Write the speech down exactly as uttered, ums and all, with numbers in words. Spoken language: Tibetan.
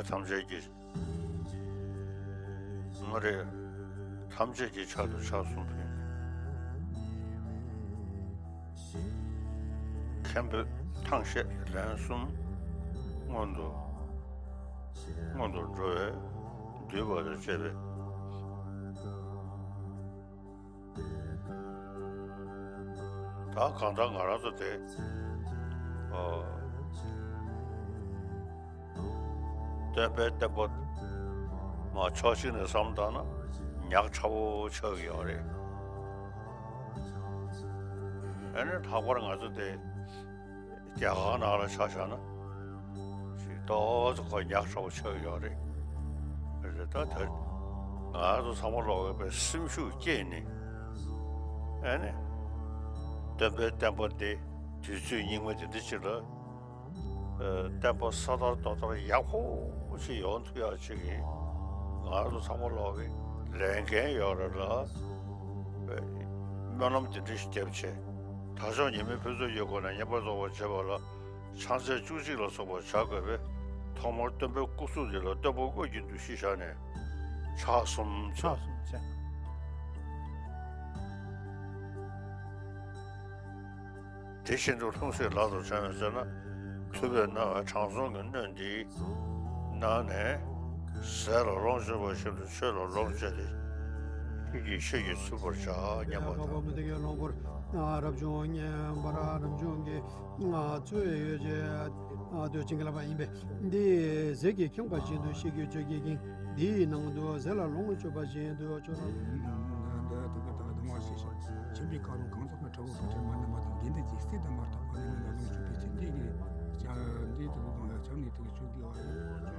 ཐམས་ཅད་ཀྱི། མངའ་རིས་ཐམས་ཅད་ཀྱི་ཕྱག་ཏུ་ཕྱག་གསུམ་ཕུལ། མཁན་པོས་ཐང་ཤད་ལན་གསུམ་སྔོན་དུ་སྔོན་དུ་འགྲོ་བས་འདུད་པ་དང་བཅས་པའི། ད་གང་ལྟར་ང་རང་ཚོ་དེ། ཨོ། སྟོན་པའི་བསྟན་པ་མ་ཕྱོགས་གཅིག་ནས་བསམ་བཏང་ན་ཉག་ཕྲ་བོ་ཆགས་ཀྱི་ཡོད་རེད། ཨ་ནི་ལྷག་པར་ང་ཚོ་དེ་རྒྱ་གར་ནང་ལ་ཆ་བཞག་ན་ཞིག་ཏོག་ཙམ་ཁོ་ཉག་ཕྲ་བོ་ཆགས་ཀྱི་ཡོད་རེད། རེད་ད་དེ་ང་ཚོ་ཚང་མ་ལོག་གི་པའི་སེམས་ཤུགས་བསྐྱེད་ནས་ཨ་ནི་སྟོན་པའི་བསྟན་པ་འདི་དུས་ཚོད་སྙིགས་མ་འདི་འདྲ་ཅིག་ལ། བསྟན་པ་ས་དར་རྡོ་དར་ཡག་པོ་ཞིག་ཡོང་ཐུབ་ཡག་ཅིག་གི་ང་ཚོ་ཚང་མ་ལོག་གི་ལས་འགན་ཡོད་རེད་ལ། སྨོན་ལམ་དེ་འདྲ་ཞིག་བརྒྱབ་བྱས་དར་ལྕོག་ཉི་མའི་ཕུན་ཚོགས་ཡོད་སྒོ་ནས་བསྙེན་པར་རྫོགས་པར་བྱེད་པ་ལ་ཕྱག་འཚལ་བཅུ་གཅིག་ལ་སོགས་པ་བྱ་དགོས་པས། ཐོག་མར་སྟོན་པའི་སྐུ་གཟུགས་འདི་ལ་སྟོན་པ་དངོས་ཀྱི་འདུ་ཤེས་བཞག་ནས་ཕྱག་གསུམ་ཕྱག་གསུམ་བྱས། དེ་བཞིན་དུ་ལྷུང་བཟེད་ལག་ཏུ་འཆང་བའི་ཚེ་ན། ཐུབ་པས་གནང་བའི་དྲང་སྲོང་གི་སྣོད་འདིའི་ནང་ནས་ཟས་ལ་ལོངས་སྤྱོད་པ་བཞིན་དུ་ཆོས་ལ་ལོངས་སྤྱད་དེ། ཁྱེད་ཀྱི་ཆོས་ཀྱིས་ཚུགས་པར་བྱ། སྙམ་པ་དང་། ལོངས་པར་རབ་བྱུང་བསྙེན་པར་རབ་བྱུང་གི་ཚུལ་ཡོད་ཅེས་དུ་བྱིན་གྱིས་བརླབས་པ་ཡིན་པས། འདི་ཟས་ཀྱིས་ཁེངས་པ་བཞིན་དུ་ཤེས་ཀྱི་ཆོས་ཀྱི་དབྱིངས་འདིའི་ནང་དུ་ཟས་ལ་ལོངས་སྤྱོད་པ་བཞིན་དུ་ཆོས་ལ། འདི་དག་གི་དག་སྡང་བ་ཞེས་བྱ། ཆེན་པོའི་ཁ་རོག་གང་ཟག་ཁྲ་བོ་བུ་ཁྲིར་མ་ནུབ་པ་དང་། དགེ་འདུན་གྱི་སྲས་དང་མ་ཐག་པ་ནི་མི་ལ་ལོངས་སྤྱོད་པའི་ཚེ། འདི་གི་བྱ་འདི་དག་གང་ལ་ཆགས་ནས་དེ་གི་ཆོས་དགེ་བ་ཡིན།